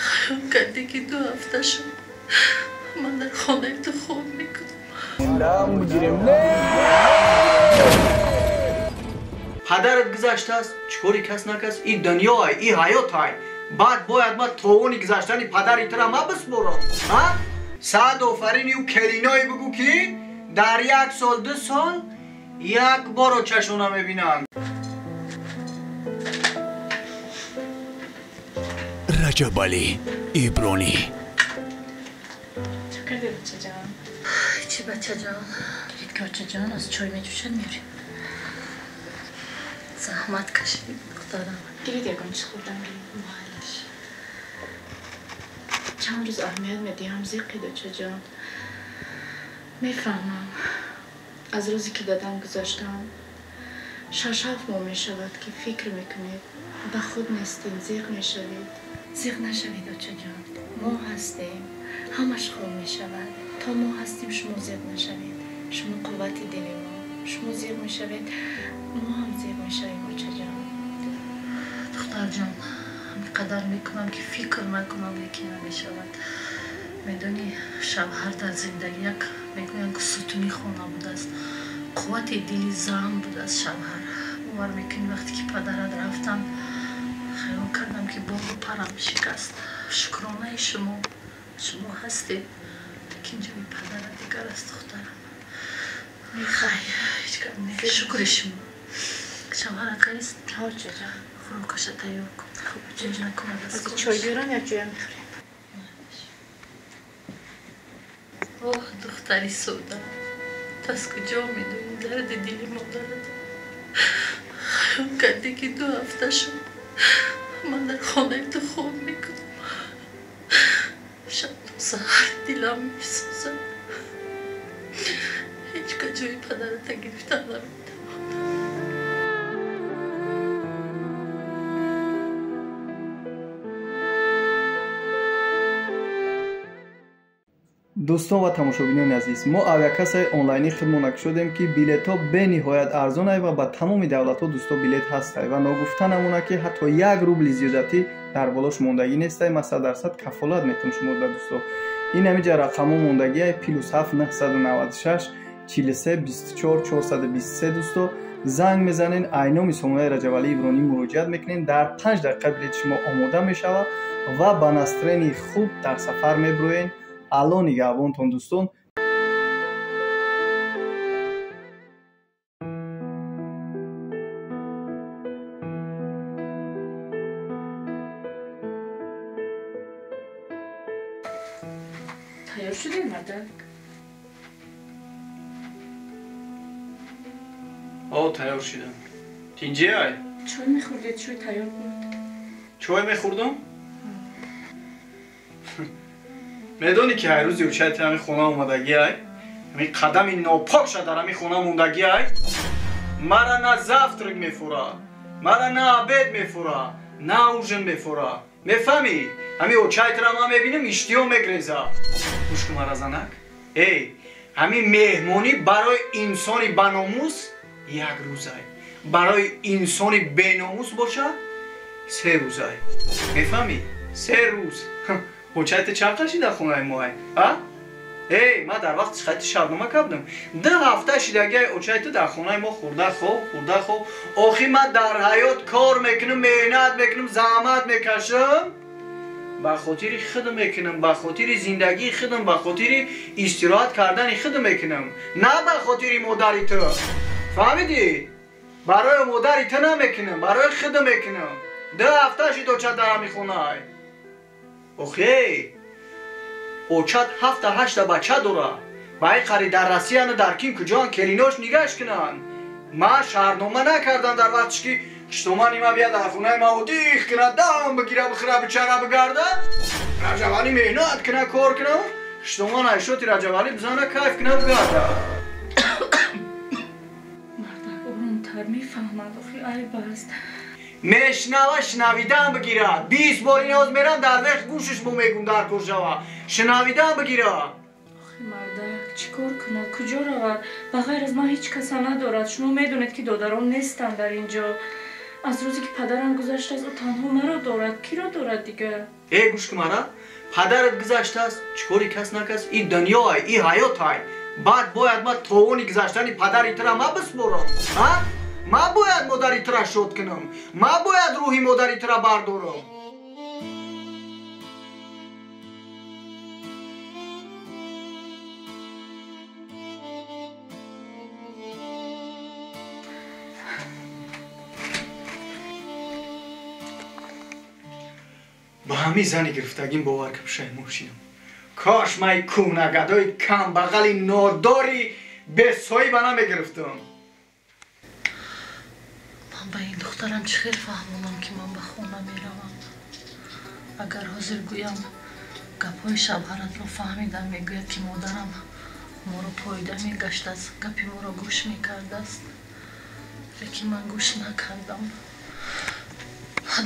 Хаёл кардӣ ки 2 ҳафта шуд ман дар хонаи ту хоб мекунам. Падарат гузаштааст, чӣ кори кас накас, ин дунёай, ин ҳаётай. Баъд бояд ман товони гузаштани падари тура ма биспорам, ҳа? Сад офарини ӯ келиное бигӯ ки дар 1 сол 2 сол як бор очашона мебинанд. Раҷабалӣ Ибронӣ. Чӣ кардӣ, бачаҷон? Чӣ бачаҷон? Дидед ки очаҷон аз чой меҷӯшад меорем. Заҳмат кашидӣ, духтарам. Гирид ягон чиз хӯрдан гирид. Майлаш. Чанд рӯз аҳамият медиҳам, зиқид очаҷон. Мефаҳмам. Аз рӯзе ки дадам гузаштам 6-7 моҳ мешавад ки фикр мекунед, ба худ нестед, зиқ мешавед. Зиқ нашавед, очаҷон. Мо ҳастем, ҳамаш хоб мешавад. То мо ҳастем, шумо зиқ нашавед. Шумо қуввати дили мо. Шумо зиқ мешавед, мо ҳам зиқ мешавем, очаҷон. Духтарҷон, ҳамин қадар мекунам ки фикр накунам, лекин намешавад. Медонӣ, шавҳар дар зиндагӣ як мегӯянд ки сутуни хона будааст, қуввати дили зан будааст шавҳар. Бовар мекунӣ, вақте ки падарат рафтанд, хаёл кардам ки болу парам шикаст. Шукронаи шумо, шумо ҳастед, лекин ҷои падарат дигар аст, духтарам. Мехай, ҳеҷ гап не. Шукри шумо. Шавҳарат каист? Ҳа, очаҷон. Хӯрокаша тайёр кун. Хуб, ҷоҷ накунад аз Аз кораш. чой биёрам, як ҷоя мехӯрем. Оҳ, духтари сода, ту аз куҷо медонӣ дарди дили модарат? Хаёл кардӣ ки 2 ҳафта шуд ман дар хонаи ту хоб мекунам. Шаб то саҳар дилам месӯзад. Ҳеҷ ка ҷои падарата гирифтан наметавонам. Дӯстон ва тамошобинони азиз, мо авиакассаи онлайнӣ хидмона кушодем ки билетҳо бениҳоят арзонай ва ба тамоми давлатҳо дӯсто билет ҳастай ва ногуфта намона ки ҳатто 1 рубли зиёдатӣ дар болош мондагӣ нестай. Ман 100% кафолат метавон шумо да дӯсто. Ин ҳамиҷа рақамҳо мондагиай +7 996 43 24 423 дӯсто. Занг мезанен, айноми сомонаи Раҷабалӣ Ибронӣ муроҷиат мекунен, дар 5 дақиқа билети шумо омода мешавад ва ба настроени хуб дар сафар мебироен. Алло нигаҳбонтон дӯстон. Тайёр шудем, мардак? О, тайёр шудам. Тинҷиай? Чой мехӯрдед, чой тайёр буд. Чой мехӯрдам? Медонӣ ки ҳар рӯзи очайти ҳамин хона омадагиай? Ҳамин қадами нопокша дар ҳамин хона мондагиай? Мара на завтрак мефура, мара на обед мефура, на ужин мефура. Мефаҳмӣ? Ҳамин очайтра ман мебинам, иштиҳо мегреза. Гӯш кун мара, занак. Эй, ҳамин меҳмонӣ барои инсони баномус 1 рӯзай. Барои инсони беномус бошад 3 рӯзай. Мефаҳмӣ? 3 рӯз. Очайта чанд қаши дар хонаи моай? А? Эй, ман дар вақти хати шабнома кардам. 2 ҳафта шидагиай очайта дар хонаи мо хӯрда хоб, хӯрда хоб. Охи ман дар ҳаёт кор мекунам, меҳнат мекунам, заҳмат мекашам. Ба хотири худам мекунам, ба хотири зиндагии худам, ба хотири истироҳат кардани худам мекунам. На ба хотири модари ту. Фаҳмидӣ? Барои модари ту намекунам, барои худам мекунам. 2 ҳафта шид оча дар ҳамин хонаай. Охе, очат 7-8 бача дора. Ба ин қари дар Россияну дар ким куҷоан келинош нигаш кунанд. Ман шаҳрнома накардам дар вақтиш ки штомани ма бия дар хонаи ма одих кунад, дам бигира, бихӯра, бичара, бигарда. Раҷабалӣ меҳнат куна, кор куна, штоман айшоти Раҷабалӣ бизана, кайф куна, бигарда. Мардак оромтар мефаҳмад, охи айб аст. Мешнава, шунавидан бигира. 20 бор иноз мерам дар вех гӯшиш бо мегум дар кор шава. Шунавидан бигира. Охи мардак чӣ кор кунад, куҷо равад? Ба ғайр аз ман ҳеҷ каса надорад. Шумо медонед ки додарон нестанд дар ин ҷо. Аз рӯзе ки падарам гузаштааст, ӯ танҳо маро дорад. Киро дорад дигар? Э, гӯш кун мара. Падарат гузаштааст, чӣ кори кас накас? И дунёай, и ҳаётай. Баъд бояд ман товони гузаштани падари тура ма бисборам. Ҳа? Ман бояд модари тура шод кунам. Ман бояд рӯҳи модари тура бардорам. Ба ҳамин зани гирифтагим бовар ка пушаймон шидам. Кош ман кӯҳнагадои камбағали нодори бесоҳиба намегирифтам. Ман ба ин духтарам чӣ хел фаҳмонам, ки ман ба хона меравам? Агар ҳозир гӯям, гапҳои шавҳаратро фаҳмидам, мегӯяд, ки модарам моро поида мегаштааст, гапи моро гӯш мекардааст. Лекин ман гӯш накардам.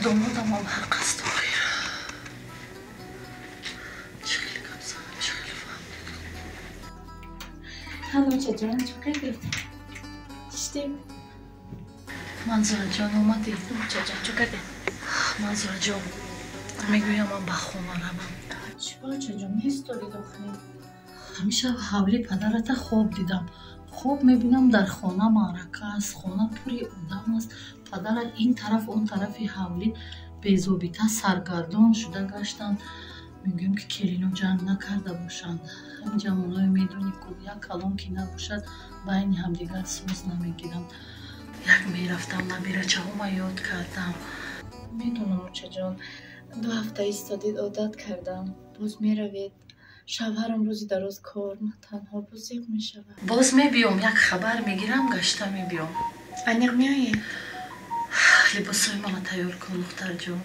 Домодамам ҳақ аст охир. Чӣ хел гап занам, чӣ хел фаҳмидам? Ҳало, очаҷон, чӣ кардед? Шиштем? Манзураҷон, омадӣ? Очаҷон, чӣ кардед? Манзураҷон, мегӯям ман ба хона равам. Чӣ, очаҷон, местодид охир? Ҳамеша ҳавлии падарата хоб дидам. Хоб мебинам, дар хона маърака аст, хона пури одам аст. Падарат ин тараф, он тарафи ҳавлӣ безобита саргардон шуда гаштанд. Мегӯям, ки келино ҷанг накарда бошанд. Ҳамин ҷавоное медонӣ, ку як калом ки набошад, байни ҳамдигар соз намегиранд. Як мерафтам, набирачаҳома ёд кардам. Медонам, очаҷон, 2 ҳафта истодид, одат кардам. Боз меравед. Шавҳарам рӯзи дароз кор, ман танҳо, боз зиқ мешавад. Боз мебиём, як хабар мегирам, гашта мебиём. Аниқ меоед? Либосҳои мана тайёр кун, духтарҷон.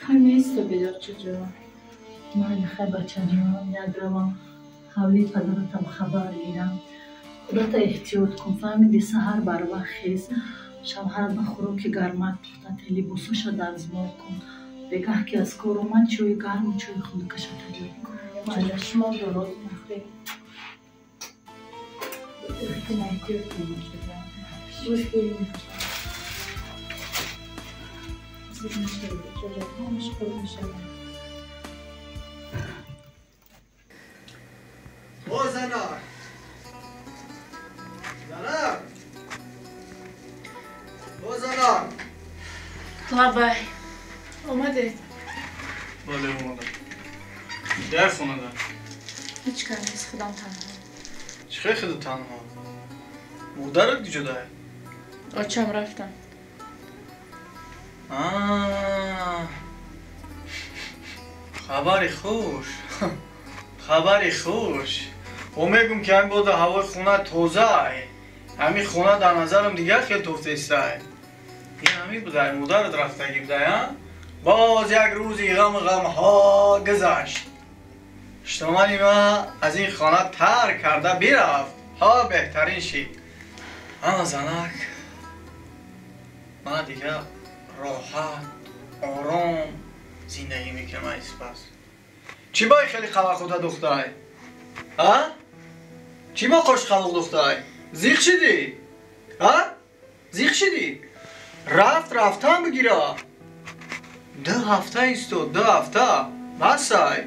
Хай меистобед, очаҷон. Майли, хай, бачаҷон, як равам ҳавлии падаратам хабар гирам. Худата эҳтиёт кун, фаҳмиди? Саҳар барвақт хез, шавҳарат ба хӯроки гармак пухтате, либосоша дарзмол кун. Бегаҳ ки аз кор омад, чойи гарму чойи хунукаша тайёр кун. Шумо дуруст нахӯред. Эҳтиёт кун, очаҷон. Гӯш бирин. Зиқ нашавед, очаҷон, ҳамаш хуб мешавад. О, занак! Занак! О, занак! Лабай, омадед? Бале, омадам. Дар хонада? Ҳеҷ кас нест, худам танҳо. Чӣ хел худат танҳо? Модарат куҷодай? Очам рафтам. Хабари хуш. Хабари хуш. О, мегум, ки ҳамин бода ҳавои хона тозаай. Ҳамин хона дар назарам дигар хел тофтаистай. Ин ҳамин будай, модарат рафтагӣ будай, а? Боз як рӯзи ғаму ғамҳо гузашт. Штомани ма аз ин хона тарк карда бирафт. Ҳа, беҳтарин шид. Ама занак, ман дигар роҳат, ором зиндагӣ мекунам аз пас. Чӣ бой хеле қалақота духтай? А? Чӣ бо қош қалоқ духтай? Зиқ шидӣ? А? Зиқ шидӣ? Рафт рафтан бигира. 2 ҳафта истод, 2 ҳафта. Басай.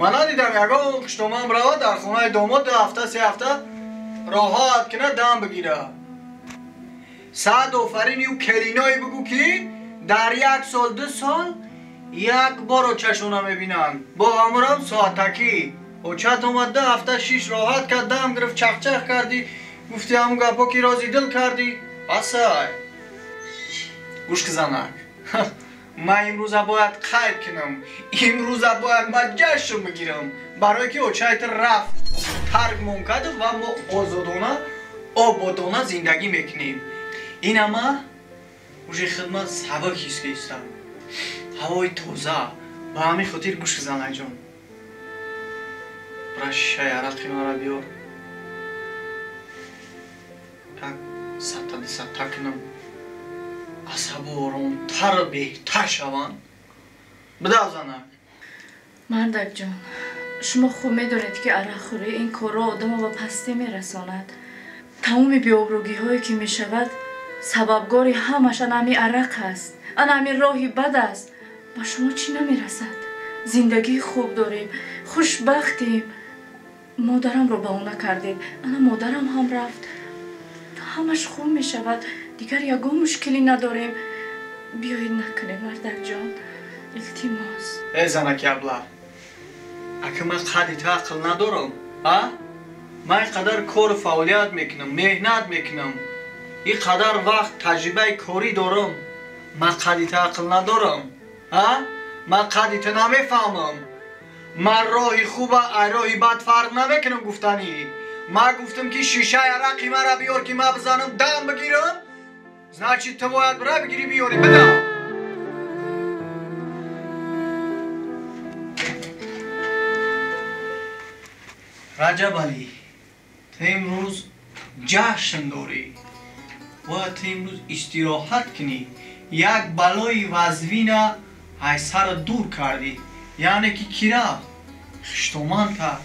Ман надидам ягон хуштоман равад дар хонаи домод 2 ҳафта, 3 ҳафта роҳат кунад, дам бигира. Сад офарин ю келиное бигӯ, ки дар 1 сол, 2 сол як бор очашона мебинанд. Бо ҳамурам соатакӣ. Очат омад, 2 ҳафта шиш роҳат кард, дам гирифт, чахчах кардӣ, гуфти ҳамун гапҳо ки рози дил кардӣ. Басай. Гӯш ки занак. Ман имрӯза бояд қайд кунам. Имрӯза бояд ман ҷашн бигирам. Барое ки очаи ту рафт, тарк мон кард ва мо озодона, ободона зиндагӣ мекунем. Ин ҳама уже хидмат сабук ҳис кистам. Ҳавои тоза. Ба ҳамин хотир гӯш ки занакҷон. Бира шишаи арақи маро биёр. Як сатта дусатта кунам. Асабу оромтар беҳтар шаванд. Бидав занак. Мардакҷон, Шумо хуб медонед, ки арақхӯрӣ ин корро одамо ба пастӣ мерасонад. Тамоми беобрӯгиҳое ки мешавад, сабабгори ҳамаш ана ҳамин арақ аст, ана ҳамин роҳи бад аст. Ба шумо чӣ намерасад? Зиндагии хуб дорем, хушбахтем. Модарамро баҳона кардед, ана модарам ҳам рафт. Ҳамаш хуб мешавад, дигар ягон мушкилӣ надорем. Биёед накунем, мардакҷон, илтимос. Э занаки абла, ака ман қадди ту ақл надорам, а? Ман ин қадар кору фаъолият мекунам, меҳнат мекунам, ин қадар вақт таҷрибаи корӣ дорам, ман қадди ту ақл надорам, а? Ман қадди ту намефаҳмам. Ман роҳи хуба ай роҳи бад фарқ намекунам гуфтанӣ. Ман гуфтам ки шишаи арақи мара биёр ки ман бизанам дам бигирам, значит ту бояд бира бигирӣ биёрӣ бидам. Раҷабалӣ, ту имрӯз ҷашн дорӣ, бояд ту имрӯз истироҳат кунӣ. Як балои вазвина ай сара дур кардӣ, яъне ки кира хиштоман кард.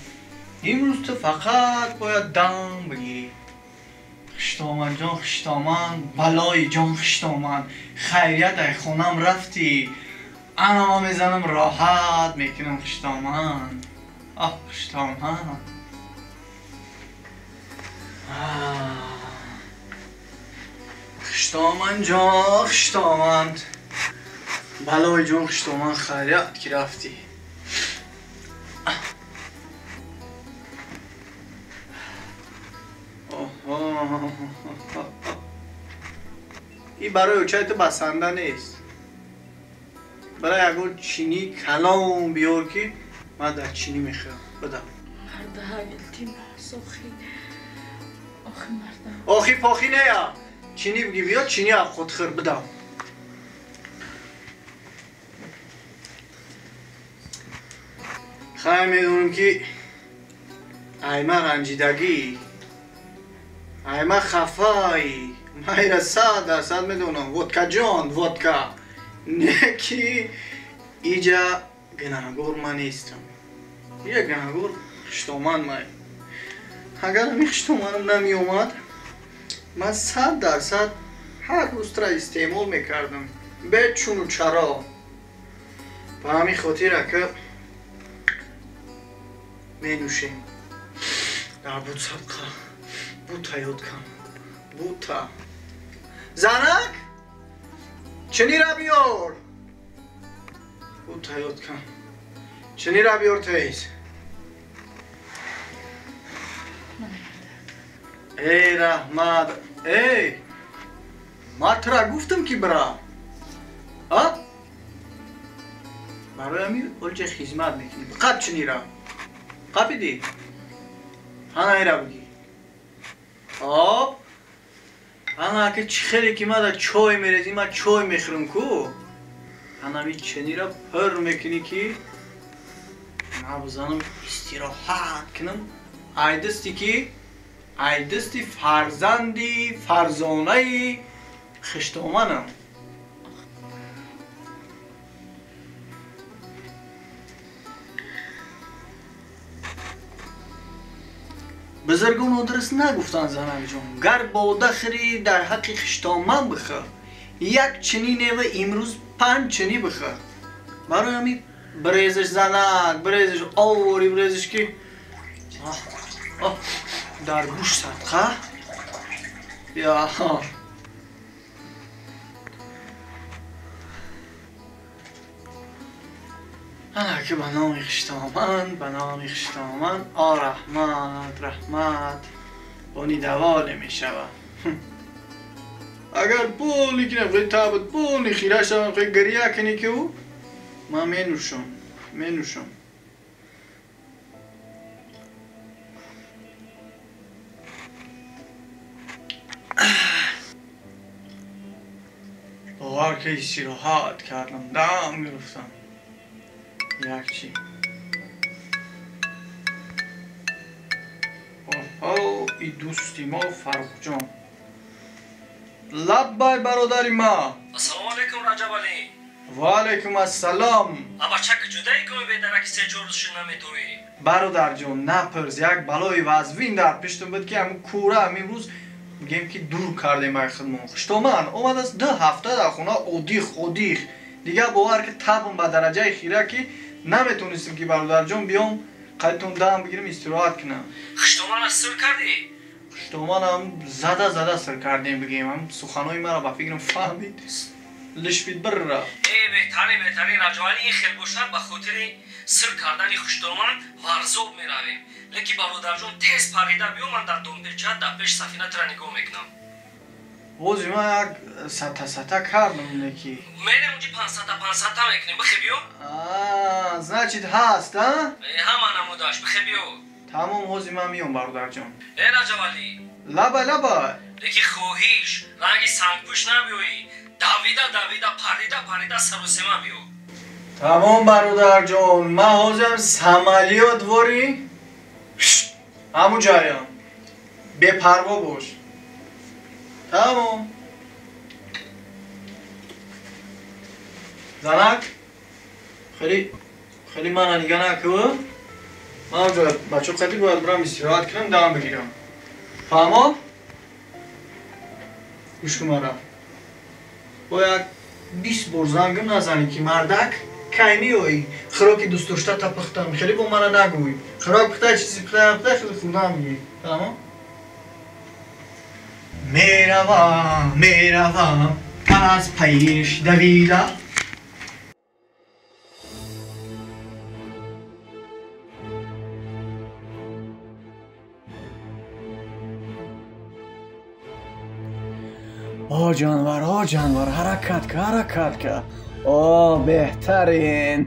Имрӯз ту фақат бояд дам бигирӣ. Хиштоманҷон, хиштоман, балои ҷон хиштоман, хайрият ай хонам рафтӣ, ана ман мезанам роҳат мекунам хиштоман. Аҳ хиштоман. Хиштоман ҷон, хиштоман, балои ҷон хиштоман, хайрият ки рафтӣ. Ин барои очаи ту басанда нест. Барои ягон чинии калон биёр ки ман дар чинӣ мехӯрам. Бидам. Мардак, илтимос, охи. Охи мардак. Охи похи нея. Чинӣ биги биё, чинӣ худхӯр бидам. Хай медонам ки айма ранҷидагӣ, айма хафаӣ. Ман ира 100% медонам. Водка ҷон, водка. Не ки иҷа гунаҳгор ман нестам. Иҷа гунаҳгор хиштоман ман. Агар ҳамин хиштоманам намеомад, ман 100% ҳар рӯз тура истеъмол мекардам, бечуну чаро. Ба ҳамин хотир ака менӯшем. Дар буд садқа, бута ёд кам, бута. Занак, чинира биёр. Бута ёд кам, чинира биёр тез. Эй раҳмат, эй, ман тура гуфтам ки бира, а? Барои ҳамин олҷа хизмат мекунӣ. Қаб чинира қапидӣ, ҳана ира бигӣ. Об ана ака чӣ хеле ки ман дар чой мерезӣ, ман чой мехӯрам ку, ана ҳамин чинира пур мекунӣ ки ман бизанам истироҳат кунам. Ай дасти ки, ай дасти фарзанди фарзонаи хиштоманам. Бузургон дуруст нагуфтанд занакҷон, гар бода хӯрӣ дар ҳаққи хиштоман бихӯр, як чинӣ нева имрӯз 5 чинӣ бихӯр. Барои ҳамин бирезиш занак, бирезиш овори, бирезиш ки дар гӯш садқа. Я ана ки ба номи хиштоман, ба номи хиштоман, о раҳмат, раҳмат, бони даво намешавад. Агар поли ки нахоҳӣ табат поли хира шавам, хоҳӣ гиря кунӣ ки ӯ, ман менӯшам, менӯшам. Бовар ки истироҳат кардам, дам гирифтам. Як чӣ. Оҳо, и дӯсти мо Фаррухҷон. Лаббай бародари ма. Ассалому алайкум Раҷабалӣ. Ва алайкум ассалом. Абача куҷодаи куми бедараки се-чор рӯз шуд наметоӣ? Бародарҷон, напирс, як балои вазвин дар пиштум буд ки ҳамун кура ҳамин рӯз мегем ки дур кардем ай худмон. Хуштоман омадааст 2 ҳафта дар хона одих одих. Дигар бовар ки табм ба дараҷаи хира ки наметонистем ки бародарҷон биём қайтон дам бигирем истироҳат кунам. Хуштомана сир кардӣ? Хуштоманам зада зада сир кардем бигем. Ҳам суханои маро ба фикрам фаҳмид. Лишбид бирра. Э беҳтарин беҳтарин Раҷабалӣ, ин хел бошад ба хотири сир кардани хуштоман варзоб меравем. Лекин бародарҷон тез парида биё, ман дар домпеча дар пеш сафина тура нигоҳ мекунам. Бози ман як сата сата кардам неки. Мерем унҷи пансата пансата мекунем, бихе биё. Значит ҳаст, а? Ҳама намудаш, бихе биё. Тамом, ҳози ман миём бародарҷон. Э Раҷабалӣ. Лабай лабай. Лекин хоҳиш, ранги сангпӯш набиёӣ. Давида давида парида парида сарусема биё. Тамом бародарҷон, ман ҳозирам самолёт ворӣ ҳамун ҷаям. Бепарво бош. Тамом. Занак, хеле хеле мана нига накӯ. Ман ҷо бачо қади бояд бирам истироҳат кунам, дам бигирам. Фаҳмо? Гӯш кун мара. Бояд 20 бор зангим назанӣ ки мардак кай меоӣ, хӯроки дӯстдошта пухтам, хеле бо мана нагӯй. Хӯрок пухта, чизи пухта пухта, хеле хӯрдам бигир. Фаҳмо? Меравам, меравам аз паиш давида. О ҷонвар, о ҷонвар, ҳаракат ка, ҳаракат ка. О беҳтарин.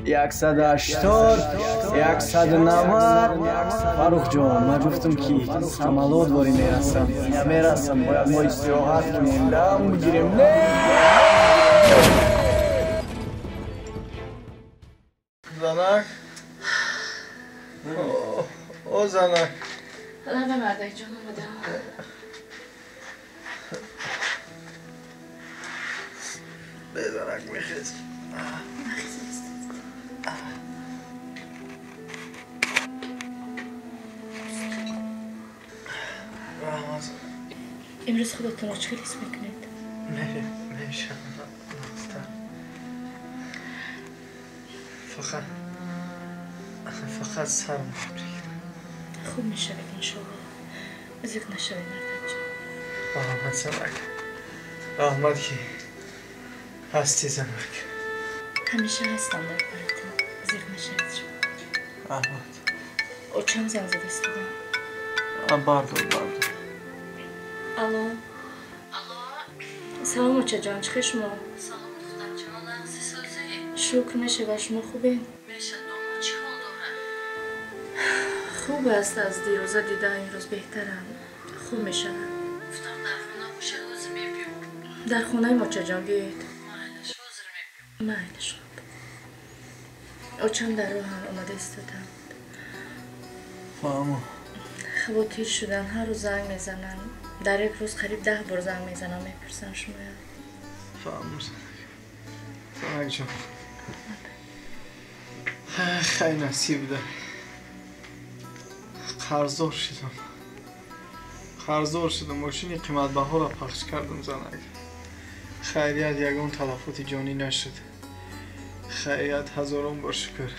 180, 190. Фаррухҷон, ман гуфтам ки самолёт ворӣ мерасам. Намерасам, бояд мо истироҳат кунем, дам бигирем. Не! Занак. О занак. Лаба мардакҷон омадам. Безанак мехез. Имрӯз худатонро чӣ хел ҳис мекунед? Мешавам. Фақат сарам. Хуб мешавед иншоалло. Зиқ нашавед мардакҷон. Раҳмат занак. Раҳмат ки ҳасти занак. Ҳамеша ҳастам дар баратон. Зиқ нашавед шумо. Раҳмат. Очам занг зада истодам. Бардор, бардор. Алло. Алло. Салом очаҷон, чӣ хел шумо? Салом духтарҷон, нағзи созӣ? Шукр мешавад, шумо хубед? Мешад, домо чӣ ҳол дорад? Хуб аст, аз дирӯза дида имрӯз беҳтарам. Хуб мешавад. Гуфтам дар хона бошад, ҳозир мебиём. Дар хонаи очаҷон биёед. Майлаш, ҳозир мебиём. Майлаш, хуб. Очам дар роҳам омада истоданд. Фаҳмо. Хавотир шудан, ҳар рӯз занг мезананд. Дар як рӯз қариб 10 бор занг мезанам, мепурсам шумоя. Фаҳмам занак. Занакҷон. Хай насиб да. Қарздор шудам. Қарздор шудам. Мошини қиматбаҳоро пахш кардам занак. Хайрият ягон талафоти ҷонӣ нашуд. Хайрият ҳазорон бор шукр.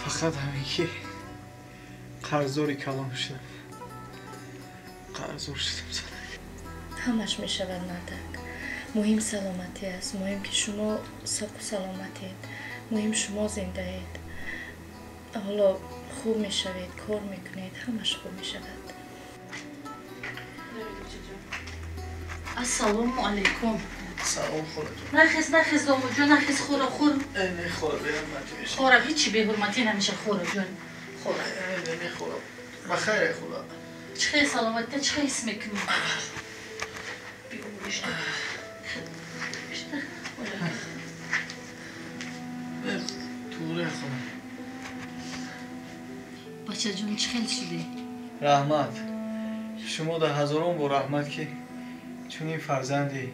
Фақат ҳамин ки қарздори калон шудам. Қарздор шудам занак. Ҳамаш мешавад мардак. Муҳим саломатӣ аст. Муҳим ки шумо соқу саломатед. Муҳим шумо зиндаед. Ҳоло хуб мешавед, кор мекунед, ҳамаш хуб мешавад. Ассалому алайкум. Салом холаҷон. Нахез, нахез домоҷон, нахез, хӯра, хӯр. Мехӯра, беҳурматӣ мешавад. Хӯра, ҳичи беҳурматӣ намеша, хӯра ҷон, хӯра. Мехӯрам. Ба хайре хӯра. Чӣ хел саломатита, чӣ хел ҳис мекунӣ? Биё, бишта. Бишта. Туре хӯрам. Бачаҷон, чӣ хел шудӣ? Раҳмат. Шумо дар ҳазорон бор раҳмат ки чунин фарзанди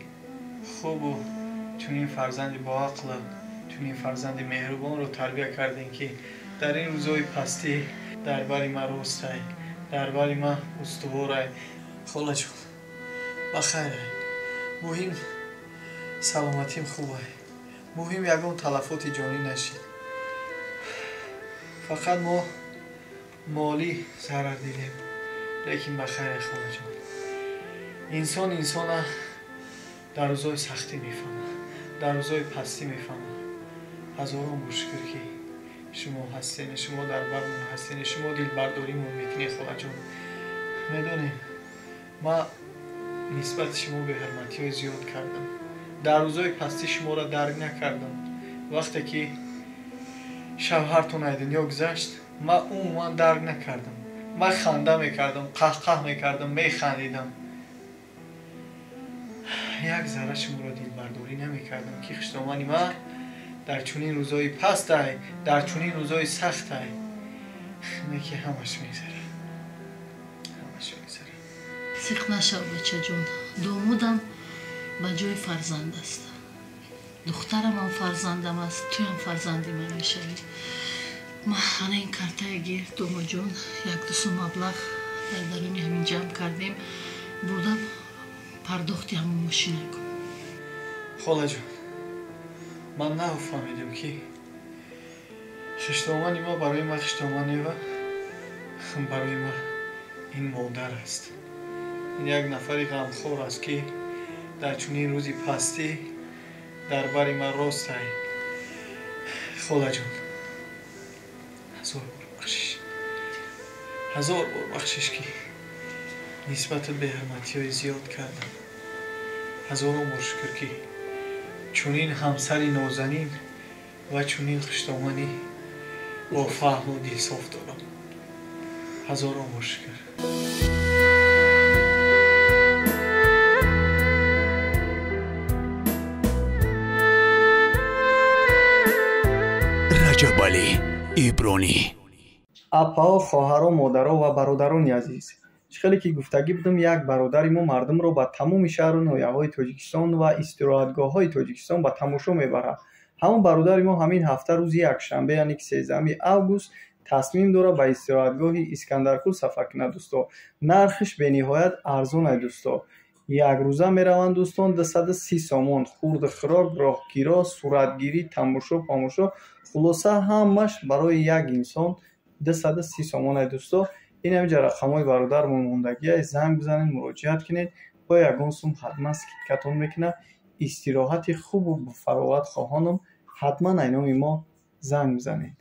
хубу Чунин фарзанди боақл, чунин фарзанди меҳрубонро тарбия кардем, ки дар ин рӯзҳои пастӣ дар бари ман ростай, дар бари ман устуворай. Холаҷон, ба хайрай. Муҳим саломатим хубай. Муҳим ягон талафоти ҷонӣ нашид. Фақат мо молӣ зарар дидем, лекин ба хайре, холаҷон. Инсон инсона дар рӯзҳои сахтӣ мефаҳмад, дар рӯзҳои пастӣ мефаҳмад. Ҳазорон бор шукр, ки шумо ҳастен, шумо дар бармон ҳастен, шумо дилбардоримон мекунед, холаҷон. Медонем, ман нисбати шумо беҳурматиҳои зиёд кардам. Дар рӯзҳои пастӣ шуморо дарк накардам. Вақте ки шавҳартон аз дунё гузашт, ман умуман дарк накардам. Ман ханда мекардам, қаҳқаҳ мекардам, механдидам. Як зарра шуморо дилбардорӣ намекардам, ки хушдомани ман дар чунин рӯзҳои пастай, дар чунин рӯзҳои сахтай. Не ки ҳамаш мегзарад, ҳамаш мегзарад. Сиқ нашав, бачаҷон. Домодам ба ҷои фарзанд аст. Духтарамам фарзандам аст, туям фарзанди ман мешавӣ. Ман ана ин картая гир, домоҷон, як-ду сум маблағ дар даруни ҳамин ҷамъ кардем, бурдам пардохти ҳамон мошина кун. Холаҷон, ман нафаҳмидам, ки хиштомани ма барои ман хиштоманева, барои ман ин модар аст. Ин як нафари ғамхор аст, ки дар чунин рӯзи пастӣ дар бари ман ростай. Холаҷон, ҳазор бор бахшиш, ҳазор бор бахшиш, ки нисбати беҳурматиҳои зиёд кардам. Ҳазорон бор шукр, ки чунин ҳамсари нозанин ва чунин хушдоманӣ бо фаҳму дилсоф дорам. Ҳазорон бор шукр. Раҷабалӣ Ибронӣ. Апао, хоҳаро, модаро ва бародарони азиз, чӣ хеле ки гуфтагӣ будам, як бародари мо мардумро ба тамоми шаҳру ноҳияҳои Тоҷикистон ва истироҳатгоҳҳои Тоҷикистон ба тамошо мебарад. Ҳамон бародари мо ҳамин ҳафта рӯзи якшанбе, яъне ки 13 август, тасмим дорад ба истироҳатгоҳи Искандаркӯл сафар кунад, дӯсто. Нархиш бениҳоят арзон ай, дӯсто. Як рӯза мераванд, дӯстон, 230 сомон. Хурду хӯрок, роҳгиро, суратгирӣ, тамошо, памошо, хулоса ҳамаш барои як инсон 230 сомон ай, дӯсто. Ин ҳаминҷа рақамҳои бародармон мондагиай, занг бизанед, муроҷиат кунед, бо ягон сум ҳатман скидкатон мекунад. Истироҳати хубу фароғат хоҳонам, ҳатман ай номи мо занг бизанед.